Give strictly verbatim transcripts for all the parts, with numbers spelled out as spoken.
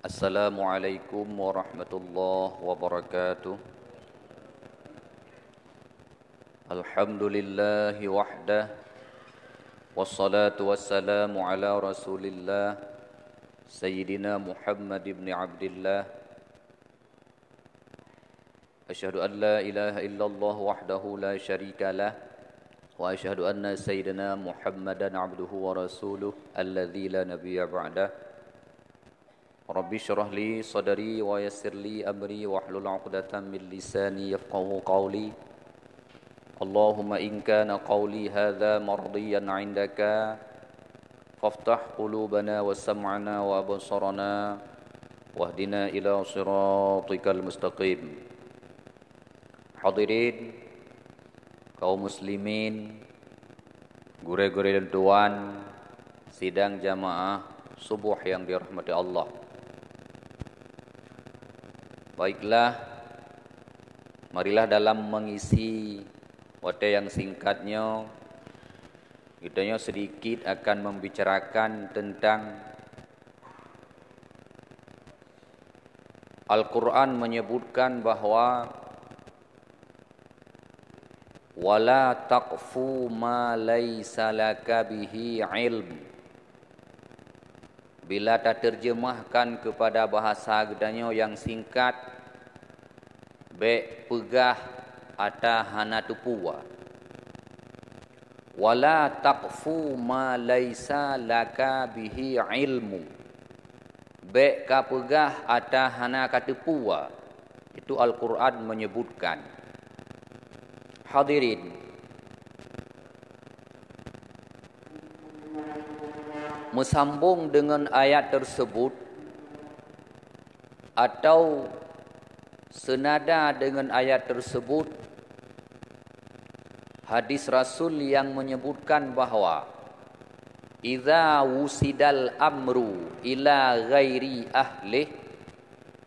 Assalamualaikum warahmatullahi wabarakatuh. Alhamdulillahi wahdah. Wassalatu wassalamu ala Rasulillah, Sayyidina Muhammad ibn Abdillah. Asyhadu an la ilaha illallah wahdahu la syarika lah, wa asyhadu anna sayyidana Muhammadan abduhu wa rasuluh alladzi la nabiyya ba'dah. Rabbi syrah li sadri wa yassir li amri wahlul 'uqdatam min lisani yafqahu qawli. Allahumma in kana qawli hadza mardiyan 'indaka, faftah qulubana wa sam'ana wa absarana, wahdina ila siratikal mustaqim. Hadirin, kaum muslimin, gurée-gurée lôn tuan, sidang jamaah subuh yang dirahmati Allah. Baiklah, marilah dalam mengisi watée nyang singkat nyoe, geutanyoe sedikit akan membicarakan tentang Al-Quran menyebutkan bahwa, "Wala taqfu ma laisa laka bihi ilm." Bila taterjemahkan kepada bahasa geutanyoe nyang singkat, bék peugah ata hana teupeue. "Wala taqfu ma laisa laka bihi ilmu." Bék kapeugah ata hana kateupeue. Itu Al-Quran menyebutkan. Hadirin, meusambong deungon ayat tersebut, atau senada deungon ayat tersebut, hadis Rasul yang menyebutkan bahwa, "Idza wusidal amru ila ghairi ahlih,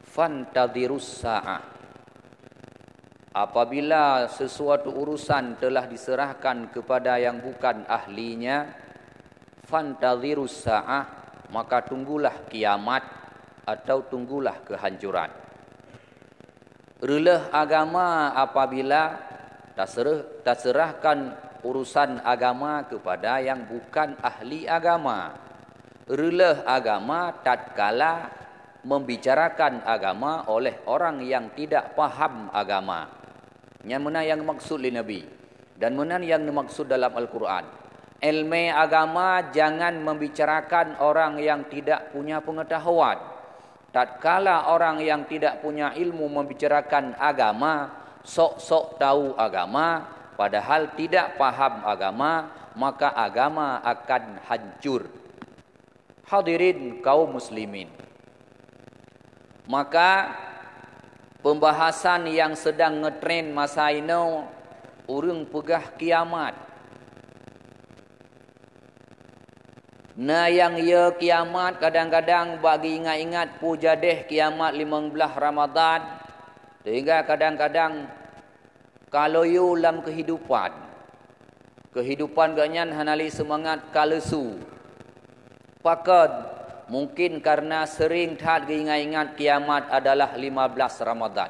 fantadhirus sa'ah." Apabila sesuatu urusan telah diserahkan kepada yang bukan ahlinya, fantadhirus sa'ah, maka tunggulah kiamat atau tunggulah kehancuran. Reuloh agama apabila taserah-, taserahkan urusan agama kepada yang bukan ahli agama. Reuloh agama tatkala membicarakan agama oleh orang yang tidak paham agama. Nyan meunan nyang maksud lé Nabi. Dan meunan nyang neumaksud dalam Al-Quran. Ilmu agama jangan membicarakan orang yang tidak punya pengetahuan. Tatkala orang yang tidak punya ilmu membicarakan agama, sok-sok tahu agama, padahal tidak paham agama, maka agama akan hancur. Hadirin kaum muslimin, maka pembahasan yang sedang ngetren masa inoe, ureuëng peugah kiamat. Na nyang yö kiamat kadang-kadang bak geuingat-ingat peue jadeh kiamat limong blaih Ramadhan, sehingga kadang-kadang ka loyo lam keuhidupan. Keuhidupan geuhnyan hana lé seumangat, ka leusu. Pakon? Mungkin kareuna seuring that geuingat-ingat kiamat adalah lima blaih Ramadhan.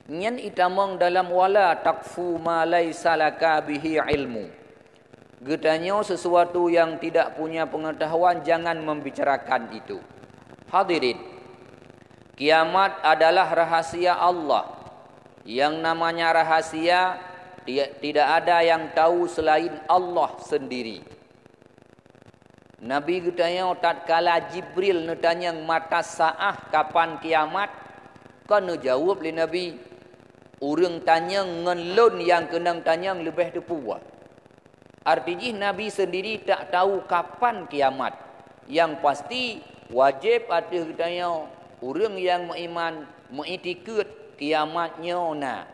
Nyan itamong dalam wala taqfu ma laisa laka bihi ilmu. Geutanyoe sesuatu yang tidak punya pengetahuan, jangan membicarakan itu. Hadirin, kiamat adalah rahasia Allah. Yang namanya rahasia, ti-, tidak ada yang tahu selain Allah sendiri. Nabi geutanyoe tatkala Jibril neutanyong mata saah kapan kiamat, ka neujaweueb lé Nabi, "Ureuëng tanyong ngon lôn nyang keunong tanyong leubeh teupeue." Arti jih Nabi sendiri tak tahu kapan kiamat. Yang pasti, wajéb ateueh geutanyoe, ureuëng nyang meuiman, meuitikeuet kiamat nyoe na.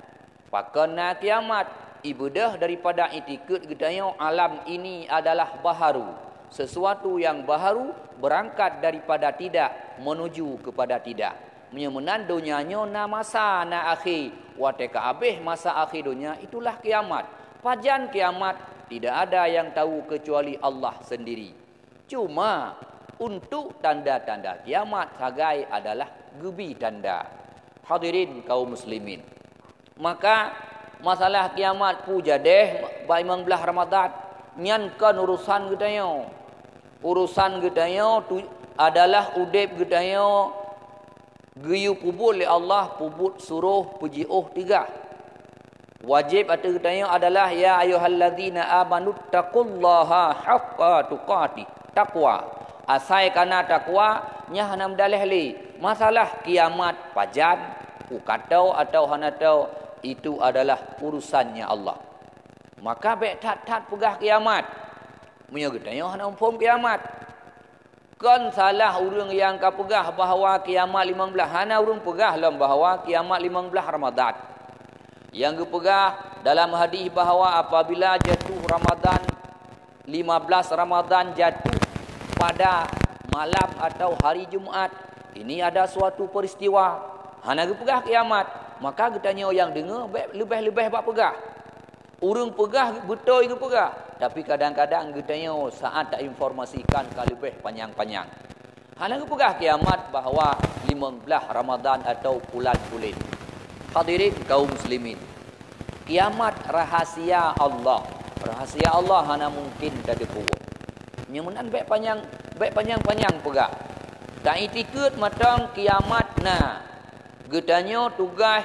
Pakon na kiamat? Ibeudôh daripada itikeuet geutanyoe, alam ini adalah baharu. Sesuatu yang baharu berangkat daripada tidak menuju kepada tidak. Meunyoe meunan, donya nyoe na masa, na akhé. Watée ka abéh masa akhé donya, itulah kiamat. Pajan kiamat? Tidak ada yang tahu kecuali Allah sendiri. Cuma, Untuk tanda-tanda kiamat sagai adalah geubi tanda. Hadirin kaum muslimin, maka masalah kiamat peue jadeh bak limong blaih Ramadhan, nyan kon urusan geutanyoe. Urusan geutanyoe tu adalah udeb geutanyoe geuyue peubuet lé Allah, peubuet suroh, peujiôh, teugah. Wajéb ateueh geutanyoe adalah, "Ya ayyuhallazina amanu taqullaha haqqa tuqatih." Takwa. Asai kana takwa, nyan hana meudaléh lé. Masalah kiamat pajan, u ka toe atawa hana toe, itu adalah urusannya Allah. Maka bék that-that peugah kiamat, meunyoe geutanyoe hana muphom kiamat. Kon salah ureuëng nyang ka peugah bahwa kiamat limong blaih, hana ureuëng peugah lom bahwa kiamat limong blaih Ramadhan. Nyang geupeugah dalam hadis bahwa apabila jatuh Ramadhan, lima belas Ramadhan jatuh pada malam atau hari Jumat, ini ada suatu peristiwa. Hana geupeugah kiamat, maka geutanyoe nyang deungoe bék leubeh-leubeh bak peugah. Ureuëng peugah beutôi geupeugah, tapi kadang-kadang geutanyoe saat tainformasikan ka leubeh panyang-panyang. Hana geupeugah kiamat bahwa limong blaih Ramadhan atau pulan pulen. Hadirin kaum muslimin, kiamat rahasia Allah. Rahasia Allah hana mungkin tateupeue. Nyoe meunan bék panyang, bék panyang-panyang peugah. Taitikeut mantong kiamat na. Geutanyoe tugaih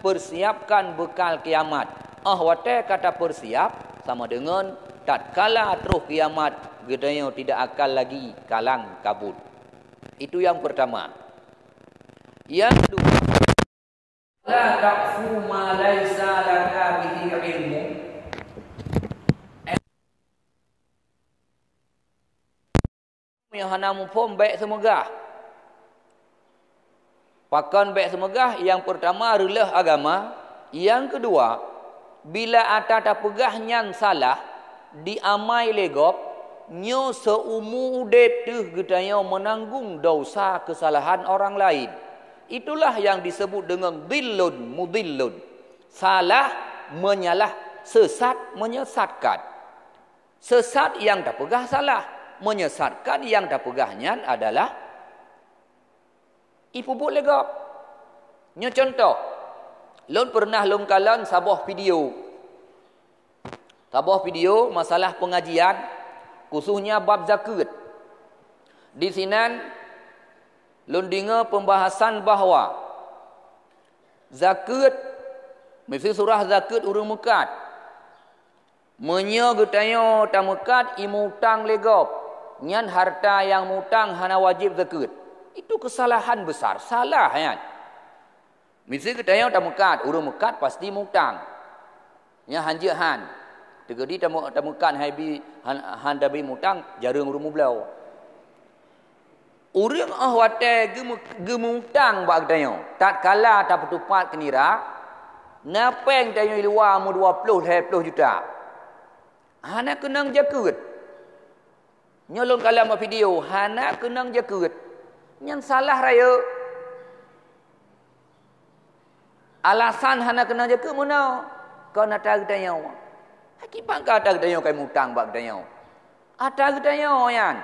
persiapkan beukal kiamat. Óh watée ka tapeusiap, sama deungon tatkala troh kiamat, geutanyoe tidak akan lagi kalang kabut. Itu nyang peurtama. Nyang keudua, "La taqfu ma laisa laka bihi ilmu." Meunyoe hana muphom, bék seumeugah. Pakon bék seumeugah? Nyang peurtama, reuloh agama. Nyang keudua, bila ata tapeugah nyan salah, diamai lé gob, nyoe seumu udeb teuh geutanyoe meunanggong desya keusalahan orang laén. Itulah nyang disebut deungon dhillun mudhillun. Salah meunyalah, seusat menyesatkan. Seusat nyang tapeugah salah, menyesatkan nyang tapeugah nyan adalah ipeubuet lé gob. Nyoe cuntoh, lôn peureunah lôn kalon saboh video. Saboh video masalah peungajian, khususnya bab zakeuet. Disinan lôn deungoe peumbahasan bahwa zakeuet, miseue surah zakeuet ureuëng meukat. Meunyoe geutanyoe tameukat imutang lé gob, nyan hareuta nyang mutang hana wajéb zakeuet. Itu keusalahan besar, salah nyan. Miseue geutanyoe tameukat, ureuëng meukat pasti mutang. Nyan hanjeuet han. Teukeudi tameu-, tameukat hai bi han, han tabi mutang, jareueng ureuëng mubloe. Ureuëng óh watée geumeu-, geumutang bak geutanyoe, tatkala tapeutupat keu nira, na péng tanyoe i luwa meudua ploh lhée ploh juta. Hana keunong jakeuet. Nyoe lôn kalon bak video, hana keunong jakeuet. Nyan salah rayeuk. Alasan hana keunong jakeuet meunoe, kon ata geutanyoe. Hakikatnya ata geutanyoe ka imutang bak geutanyoe. Ata geutanyoe nyan.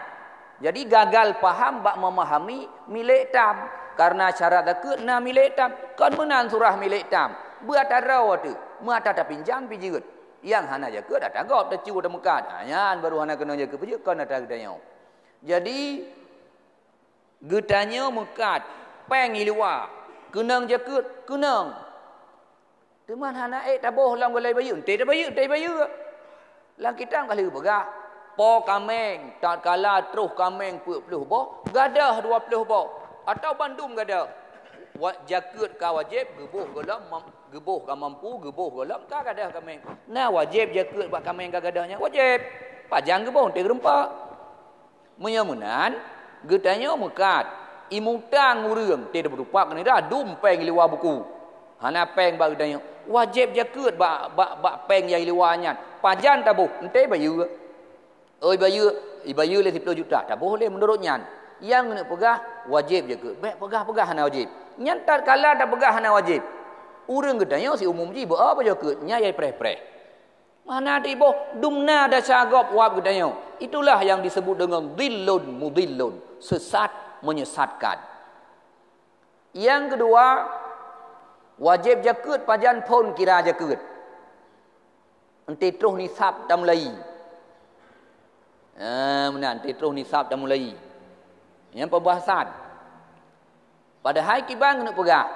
Jadi gagal paham bak memahami milék tam. Karena syarat zakeuet na milék tam. Kon meunan surah milék tam. Beu ata droe teuh. Meu ata tapinjam pih jeuet. Nyang hana jakeuet ata gob tacue tameukat. Ha, nyan baru hana keunong jakeuet peue jeuet kon ata geutanyoe. Jadi geutanyoe meukat, péng i luwa, keunong jakeuet, keunong. Teuma hana ék taboh lam galai bayeue, enté tabayeue, enté bayeue. Lam kitab ka lheueh peugah, po kaméng, tatkala troh kaméng peuet ploh boh, gadôh dua ploh boh, atawa bandum gadôh. Wa-, jakeuet ka wajéb, geuboh gohlom mam-, geuboh ka mampu, geuboh gohlom ka gadôh kaméng. Na wajéb jakeuet bak kaméng ka gadôh nyan? Wajéb. Pajan geuboh, enté geurumpok. Meunyoe meunan, geutanyoe meukat, imutang ureuëng, teuh beurupap keuneuk dum péng i luwa buku. Hana péng bak geutanyoe, wajéb jakeuet bak, bak, bak péng nyang i luwa nyan. Pajan taboh, enté bayeue. Oi bayeue, ibayeue lé siploh juta, taboh lé meunurot nyan. Nyang keuneuk peugah, wajéb jakeuet. Bék peugah-peugah hana wajéb. Nyan tatkala tapeugah hana wajéb, ureuëng geutanyoe siumum jih beu-o bak jakeuet, nyan yai preh-preh. Mana tiboh dumna desya gob wab geutanyoe. Itulah yang disebut dengan dhillun mudhillun, sesat menyesatkan. Yang kedua, wajéb jakeuet pajan phon kira jakeuet. Enté troh nisab tamulai. Ah, meunan, enté troh nisab tamulai. Nyang pembahasan. Padahai kiban keuneuk peugah,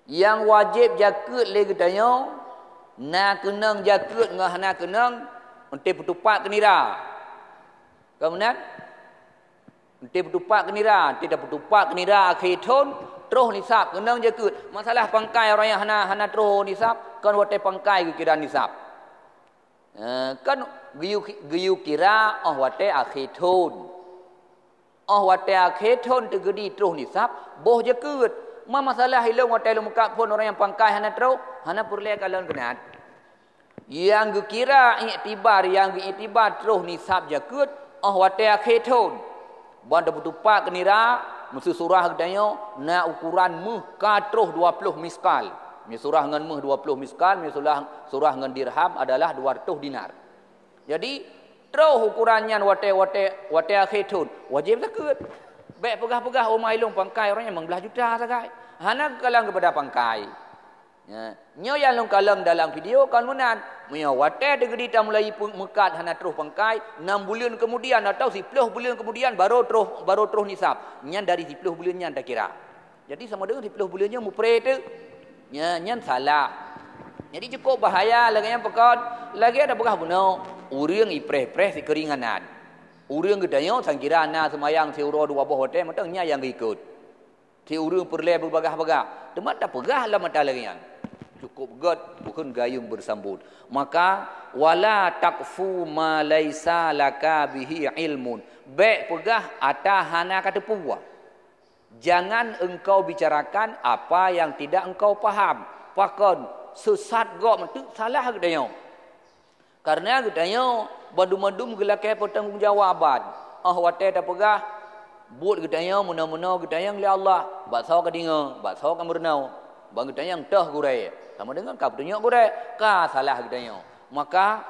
nyang wajéb jakeuet lé geutanyoe, na keunong jakeuet ngon hana keunong, enté peutupat keu nira. Ka meunan? Enté peutupat keu nira, enté tapeutupat keu nira akhé thon, troh nisab keunong jakeuet. Masalah pangkai ureuëng nyang hana, hana troh nisab, kon watée pangkai geukira nisab. Eh, kan geuyue, geuyue kira óh watée akhé thon. Óh watée akhé thon teugeudi troh nisab, boh jakeuet. Ma masalah ilôn watée lôn meukat phon ureuëng nyang pangkai hana troh, hana peureulée kalon keunan. Nyang geukira iktibar, nyang geuiktibar troh nisab jakeuet óh watée akhé thon. Ban tapeutupat keu nira, meuseusurah geutanyoe na ukuran méuh ka troh dua ploh miskal. Meusurah ngon méuh dua ploh miskal, meusurah, surah ngon dirham adalah dua ratus dinar. Jadi, troh ukuran nyan watée, watée, watée akhé thon, wajéb zakeuet. Bék peugah-peugah, "Oh, ma ilôn pangkai ureuëng nyang limong blaih juta sagai." Hana geukalon keupada pangkai. Ya, nyoe nyang lôn kalon dalam video kon meunan. Meunyoe watée teugeudi tamulai peu-, meukat hana troh pangkai, enam buleuen keumudian atau siploh buleuen keumudian baru troh, baru troh nisab. Nyan dari siploh buleuen nyan takira. Jadi sama dengan siploh buleuen nyoe mupreh teuk. Nya, nyan salah. Jadi cukup bahaya lagée nyan peukon, lagée ada peugah bunoe, ureuëng ipreh-preh sikeuringanan. Ureuëng geutanyoe sangkira na seumayang siuroe dua boh watée mantong nyan nyang geuikot. Si ureuëng peureulée beubagah-bagah, teuma tapeugah lam mata lagée nyan. Cukup gét bukon gayueng beusambot. Maka, "Wala takfu ma laisa laka bihi ilmun." Bék peugah ata hana ka teupeue. Jangan engkau bicarakan apa yang tidak engkau paham. Pakon, sesat gob meuteuk salah geutanyoe. Karena geutanyoe bandum-bandum geulakée peutanggong jawaban. Óh watée tapeugah, buet geutanyoe meunoe-meunoe geutanyong lé Allah, bak soe ka deungoe, bak soe ka meurunoe, ban geutanyong toh gurée. Sama dengan ka peutunyok gurée, ka salah geutanyoe. Maka,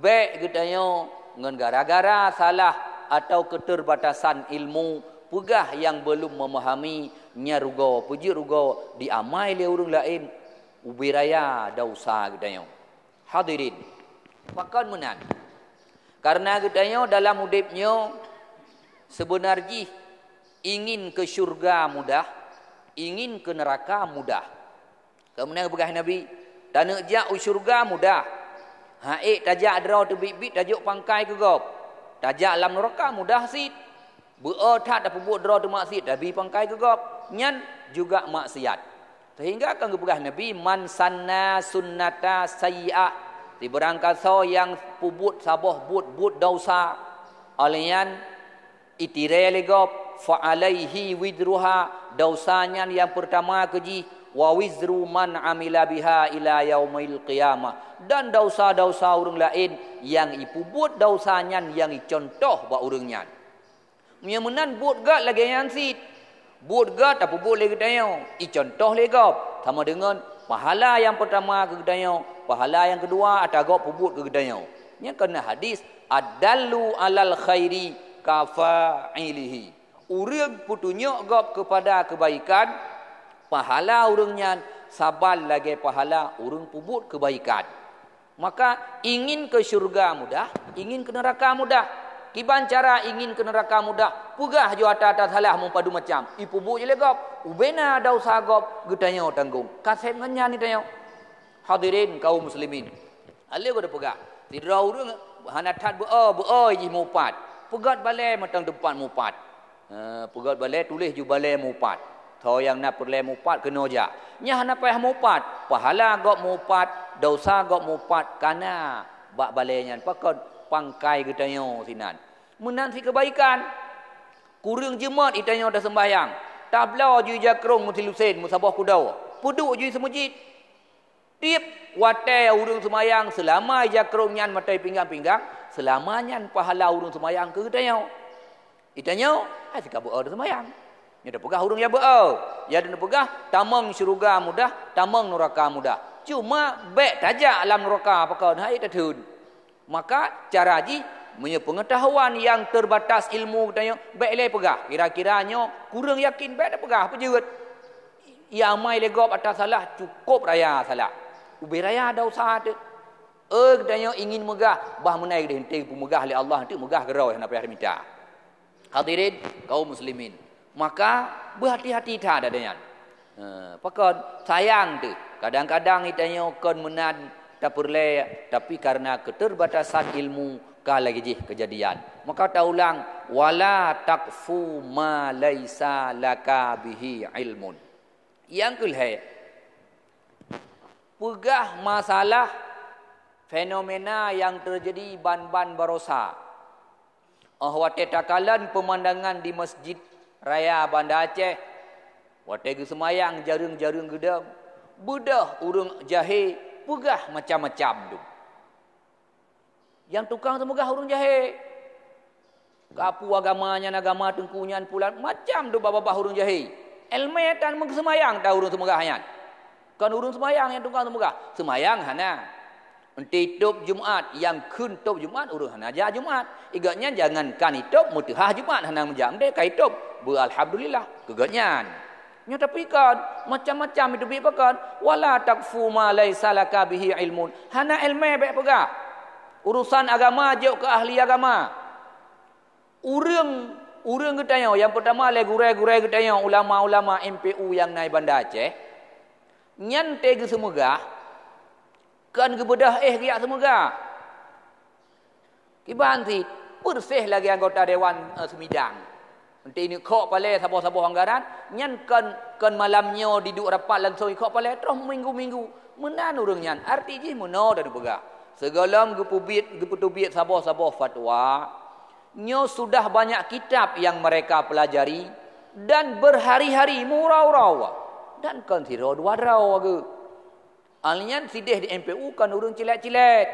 bék geutanyoe ngon gara-gara salah atau keterbatasan ilmu, peugah nyang belum memahami, nyan rugoe, peujeuet rugoe, diamai lé ureuëng laén, ubé raya desya geutanyoe. Hadirin, pakon meunan? Karena geutanyoe dalam udeb nyoe seubeuna jih ingin keu syeuruga mudah, ingin keu neuraka mudah. Keu meunan geupeugah Nabi, "Taneuk jak u syeuruga mudah. Ha'ék tajak droe teubiet-biet tajok pangkai keu gob. Tajak lam neuraka mudah cit. Beu-o that tapeubuet droe teumaksiet tabi pangkai keu gob. Nyan juga maksiat." Sehingga ka geupeugah Nabi, "Man sanna sunnata sayyi'ah." Sibarang kasoe nyang peubuet saboh buet-buet desya, óh lheueh nyan itirée lé gob, "fa alaihi wizruha," desya nyan nyang peurtama keu jih, "wa wizru man amila biha ila yaumil qiyamah," dan desya-desya ureuëng laén nyang ipeubuet desya nyan nyang icontoh bak ureuëng nyan. Meunyoe meunan buet gét lagée nyan cit, buet gét tapeubuet lé geutanyoe, icontoh lé gob, sama deungon pahala nyang peurtama keu geutanyoe, pahala nyang keudua ata gob peubuet keu geutanyoe. Nyan keunan hadis, "Ad-dallu alal khairi kafa'ilihi." Ureuëng peutunyok gob keupada keubaikan, pahala ureuëng nyan saban lagée pahala ureuëng peubuet keubaikan. Maka, ingin keu syeuruga mudah, ingin keu neuraka mudah. Kiban cara ingin keu neuraka mudah, peugah ju ata-ata salah meupadum macam, ipeubuet jih lé gob, ubé na desya gob geutanyoe tanggong. Ka seb ngon nyan geutanyoe. Hadirin kaum muslimin, aleuh geupeugah, sidroe ureuëng hana that beu-o, beu-o jih mupat, peugét balée mantong teumpat mupat. Ha, peugét balée tuléh ju balée mupat. Soe nyang na peureulée mupat keunoe jak. Nyan hana payah mupat, pahala gob mupat, desya gob mupat, ka na bak balée nyan pakon pangkai geutanyoe sinan. Meunan cit keubaikan. Kureueng jeumöt geutanyoe taseumbahyang, tabloe ju jakrong meusilusén meusaboh kudoe, peuduek ju seumeujid. Tieb watée ureuëng seumayang, seulama jakrong nyan mantong pinggang-pinggang, seulama nyan pahala ureuëng seumayang keu geutanyoe. Geutanyoe hai sika beu-o seumayang. Nyoe tapeugah ureuëng nyang beu-o, nyang tapeugah tamong syeuruga mudah, tamong neuraka mudah. Cuma bék tajak lam neuraka pakon hai tatheun. Maka cara jih, meunyoe peungeutahuan nyang teubatas ilmu geutanyoe, bék lé peugah. Kira-kira nyoe kureueng yakin, bék tapeugah, peujeuet. Nyang amai lé gob ata salah, cukôp raya salah. Ubé raya desya teuh. Eh, geutanyoe ingin meugah, bah meunan deh, enteuk peumeugah lé Allah, enteuk meugah keudroe hana payah mita. Hadirin kaum muslimin, maka beuhati-hati that adoe nyan. Eh, pakon sayang teuh, kadang-kadang geutanyoe kon meunan tapeureulée, tapi karena keterbatasan ilmu ka lagée jih keujadian. Maka taulang, "Wala taqfu ma laisa laka bihi ilmun." Nyang keu lhée, peugah masalah fenomena nyang teujadi ban-ban barosa. Óh watée takalon peumandangan di Masjid Raya Banda Aceh, watée geuseumayang jareueng-jareueng geudong, beudôh ureuëng jahé peugah macam-macam dum. Nyang tukang seumeugah ureuëng jahé. Kapeue agama nyan, agama teungku nyan, pulan macam dum babah-babah ureuëng jahé. Éleumé tan meugeuseumayang tan ureuëng seumeugah nyan. Kon ureuëng seumayang nyang tukang seumeugah. Seumayang hana. Enteuk itôb Jumat, nyang kheun tôb Jumat, ureuëng hana jak Jumat. Gobnyan jangankan itôb, meuteuhah Jumat hana meujak, enteuk ka itôb. Beu alhamdulillah keu gobnyan. Nyoe tapi kon, macam-macam itu bit pakon. "Wala taqfu ma laisa laka bihi ilmun." Hana éleumé bék peugah. Urusan agama jok keu ahli agama. Ureuëng, ureuëng geutanyoe, nyang peutama lé gurée-gurée geutanyoe, ulama-ulama M P U nyang na i Banda Aceh, nyan teuh geuseumeugah, kon geubeudôh éh geujak seumeugah. Kiban cit, peureséh lagée anggota dewan, eh, seumidang. Enteuk ineuk khok palée saboh-saboh anggaran, nyan kon, kon malam nyoe diduek rapat langsong ikhok palée, troh minggu-minggu. Meunan ureuëng nyan, arti jih meunoe dan peugah. Sigohlom geupeubiet, geupeuteubiet saboh-saboh fatwa, nyoe sudah banyak kitab nyang mereka pelajari dan berhari-hari meuuroe-uroe, dan kon sidroe dua droe geuh. Alnyan sideh di M P U kon ureuëng cilet-cilet.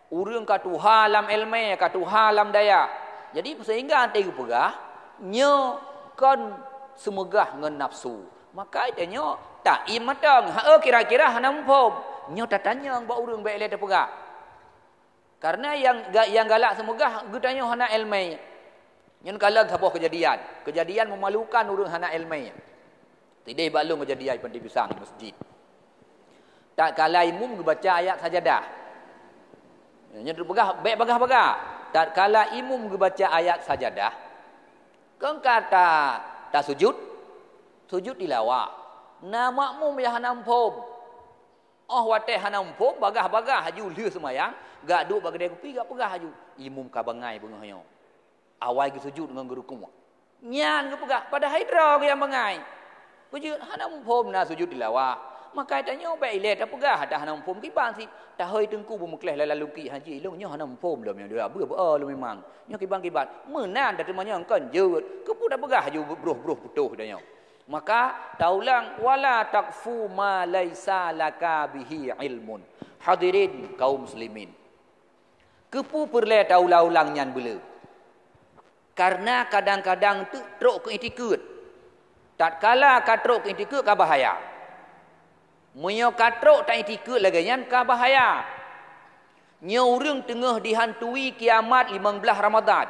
Ureuëng ka tuha lam éleumé, ka tuha lam dayah. Jadi, sehingga até geupeugah, nyoe kon seumeugah ngon nafsu. Maka tanyoe taim mantong, ha, eh, kira-kira hana muphom. Nyoe tatanyong bak ureuëng bék lé tapeugah. Karena nyang ga-, nyang galak seumeugah geutanyoe hana éleumé. Nyan kalon saboh keujadian. Keujadian meumalukan ureuëng hana éleumé. Sideh bak lôn keujadian di Pantai Pisang di masjid. Tatkala imum geubaca ayat sajadah. Nyan teupeugah bék bagah-bagah. Tatkala imum geubaca ayat sajadah, kon ka ta-, tasujud, sujud tilawah. Na makmum nyang hana muphom. Óh watée hana muphom, bagah-bagah laju lheueh seumayang, geujak duek bak keudée kupi, geujak peugah laju, "Imum ka bangai beungoh nyoe. Awai geusujud ngon geurukuk." Nyan geupeugah, padahai droe geuh nyang bangai. Peujeuet hana muphom na sujud tilawah. Maka tanyoe bék ilée tapeugah, ata hana muphom kiban cit. Tahôi teungku beumeukleh lala lukik haji, ilong nyoe hana muphom lom nyoe, dua beuh beu lom memang. Nyoe kiban-kiban. Meunan dah teuma nyoe kon jeuet. Keupeue tapeugah laju broh-broh putôh tanyoe. Maka taulang, "Wala taqfu ma laisa laka bihi ilmun." Hadirin kaum muslimin, keupeue peureulée taulang-ulang nyan beuleu? Karena kadang-kadang teuk trok keu itikeuet. Tatkala ka trok keu itikeuet ka bahaya. Meunyoe ka trok ta itikeuet lagée nyan ka bahaya. Nyoe ureuëng teungoh jihantui kiamat limong blaih Ramadhan.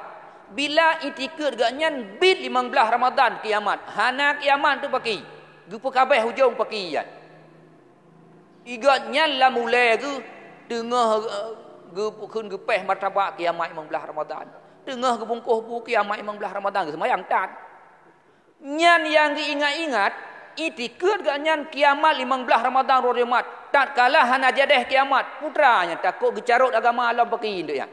Bila itikeuet gobnyan biet limong blaih Ramadhan kiamat, hana kiamat teuh paki, geupeukabeh ujong paki nyan. Gobnyan lam ulée geuh teungoh, eh, geupeukeun geupéh martabak kiamat limong blaih Ramadhan. Teungoh geubungkôh bu kiamat limong blaih Ramadhan geuseumayang that. Nyan nyang geuingat-ingat, itikeuet gobnyan kiamat limong blaih Ramadhan roh Jumat, tatkala hana jadeh kiamat, putra nyan takot geucarot agama lom paki nyan.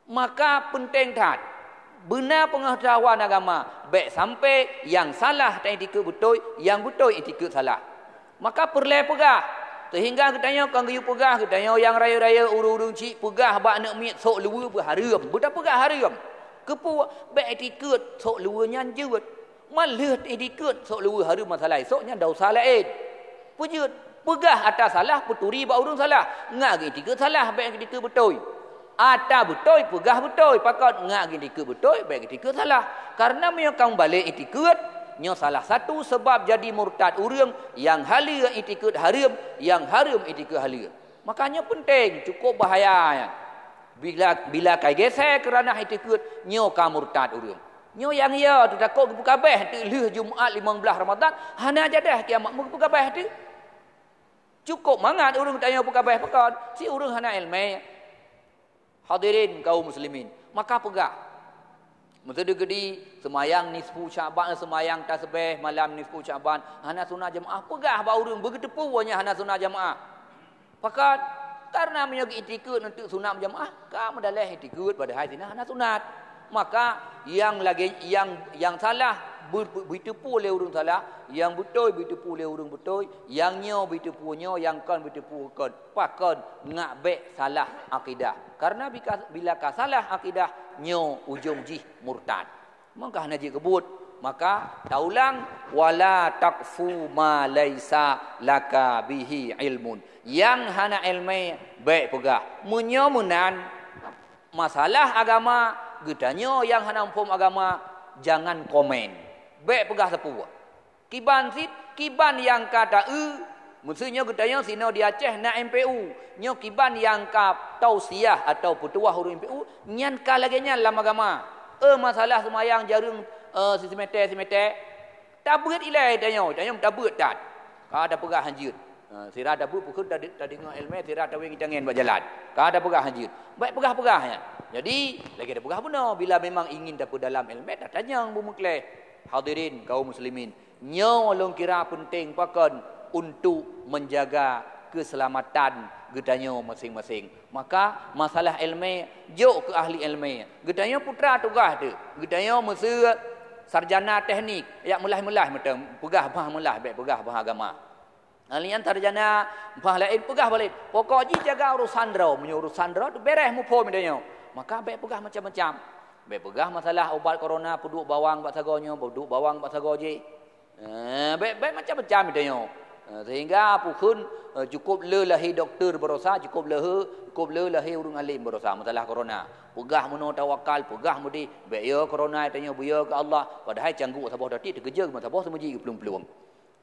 Maka peunteng that, beuna peungeutahuan agama, bék sampoe nyang salah ta itikeuet beutôi, nyang beutôi itikeuet salah. Maka peureulée peugah, seuhingga geutanyoe kon geuyue peugah, geutanyoe nyang rayeuk-rayeuk, ureuëng-ureuëng chik peugah bak aneuëk miet sok luweue beuhareuem, beutapeugah hareuem. Keupeue? Bék itikeuet sok luweue nyan jeuet. Man lheueh itikeuet sok luweue hareuem masalah, sok nyan desya laén. Peujeuet, peugah ata salah, peuturi bak ureuëng salah, ngat geuitikeuet salah, bék geuitikeuet beutôi. Ata beutôi, peugah beutôi, pakon ngat geuitikeuet beutôi, bék geuitikeuet salah. Karena meunyoe ka mubalek itikeuet, nyoe salah satu seubab jadi murtad ureuëng nyang haleue itikeuet hareuem, nyang hareuem itikeuet haleue. Makanya penting, cukup bahaya nyan. Bila, bila ka geser ke ranah itikeuet, nyoe ka murtad ureuëng. Nyoe nyang ya teutakot geupeukabeh teuk lheueh Jumaat limong blaih Ramadan, hana jadah kiamat meupeukabeh teuk. Cukup mangat ureuëng tanyoe peukabeh pakon, si ureuëng hana ilmu. Hadirin kaum muslimin, maka peugah. Meuseudeugedi seumayang nisfu Sya'ban, seumayang tasbih malam nisfu Sya'ban, hana sunat jamaah, peugah bak ureuëng beugeuteupeue nyan hana sunat jamaah. Pakon, karena meunyoe geuitikeuet neuteuek sunat jamaah, ka meudaleh itikeuet padahai sinan hana sunat. Maka nyang lagée nyang, nyang salah beu-, beu-, beuteupeue lé ureuëng salah, nyang beutôi beuteupeue lé ureuëng beutôi, nyang nyoe beuteupeue nyoe, nyang kon beuteupeue kon. Pakon, ngak bék salah akidah. Karena bika-, bila ka salah akidah, nyoe ujong jih murtad. Maka hana jeuet keubuet. Maka taulang, "Wala taqfu ma laisa laka bihi ilmun." Nyang hana ilmu, bék peugah. Meunyoe meunan, masalah agama, geutanyoe nyang hana muphom agama, jangan komen. Bék peugah sapeue. Kiban cit, kiban nyang ka ta-eu, meuseu nyoe geutanyoe sinoe di Aceh na M P U. Nyoe kiban nyang ka tausiah atawa peutuwah ureuëng M P U, nyan ka lagée nyan lam agama. Eh, masalah seumayang jareueng, eh, simeter-simeter, tabeuet ilée tanyoe, tanyoe tabeuet that. Ka tapeugah hanjeuet. Ha, sira tabeuet pukon tadi, tadi ngon ilmu, sira taweng tangen bak jalan. Ka tapeugah hanjeuet. Baik peugah-peugah nyan. Jadi, lagée tapeugah bunoe, bila memang ingin tapeudalam ilmu, tatanyong beumeukleh. Hadirin kaum muslimin, nyoe lôn kira penting pakon untuk menjaga keselamatan geutanyoe masing-masing. Maka masalah ilmu, jok keu ahli ilmu. Geutanyoe putra tugaih teuh. Geutanyoe meuseu sarjana teknik, jak meulaih-meulaih meuteung, peugah bah meulaih, bék peugah bah agama. Ahli nyan sarjana bah laén, peugah bah laén. Pokok jih jaga urusan droe. Meunyoe urusan droe teuh bereh muphom geutanyoe, maka bék peugah macam-macam. Bék peugah masalah ubat corona, peuduek bawang bak sagoe nyoe, peuduek bawang bak sagoe jih. Eh, bék, bék macam-macam geutanyoe. Eh, sehingga pukon, eh, cukup le lahé doktor barosa, cukup le, cukup le lahé ureuëng alim barosa masalah corona. Peugah meunoe tawakal, peugah meudeh, bék yo corona geutanyoe, beuyo keu Allah. Padahai cangguek saboh dati teukeujeueng, saboh seumeujih geuplueng-plueng.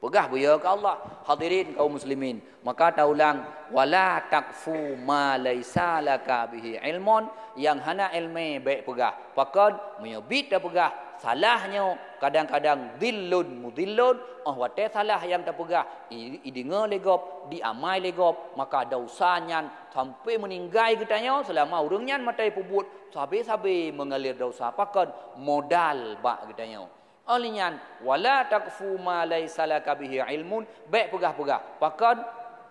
Peugah beuyo keu Allah. Hadirin kaum muslimin, maka taulang, "Wala taqfu ma laisa laka bihi ilmun," nyang hana ilmu bék peugah. Pakon, meunyoe bit tapeugah, salah nyoe kadang-kadang dhillun mudhillun, óh watée salah nyang tapeugah, i-, ideungoe lé gob, diamai lé gob, maka desya nyan sampai meuninggai geutanyoe, seulama ureuëng nyan maté peubuet, sabe-sabe meungalir desya. Pakon, modal bak geutanyoe. Óh lheueh nyan, "Wala taqfu ma laisa laka bihi ilmun," bék peugah-peugah. Pakon,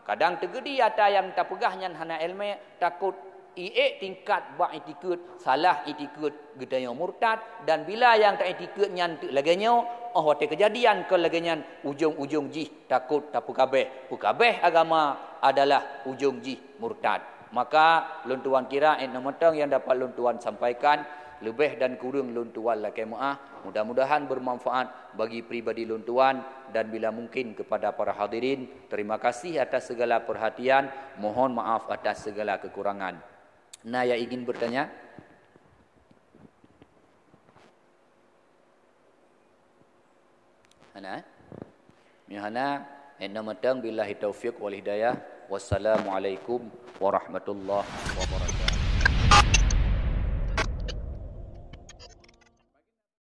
kadang teugeudi ata nyang tapeugah nyan hana ilmu, takot iék tingkat bak itikeuet, salah itikeuet geutanyoe murtad, dan bila nyang ta-itikeuet nyan teuk lagée nyoe, óh watée keujadian kon lagée nyan, ujong-ujong jih takot tapeukabeh. Peukabeh agama adalah ujong jih murtad. Maka lôn tuan kira 'et noe mantong nyang dapat lôn tuan sampaikan, leubeh dan kureueng lôn tuan lakée meu'ah. Mudah-mudahan bermanfaat bagi pribadi lôn tuan dan bila mungkin kepada para hadirin. Terima kasih atas segala perhatian. Mohon maaf atas segala kekurangan. Na nyang ingin bertanya? Hana, eh? Meunyoe hana, 'et noe mantong, billahi taufiq wal hidayah. Wassalamualaikum warahmatullahi wabarakatuh.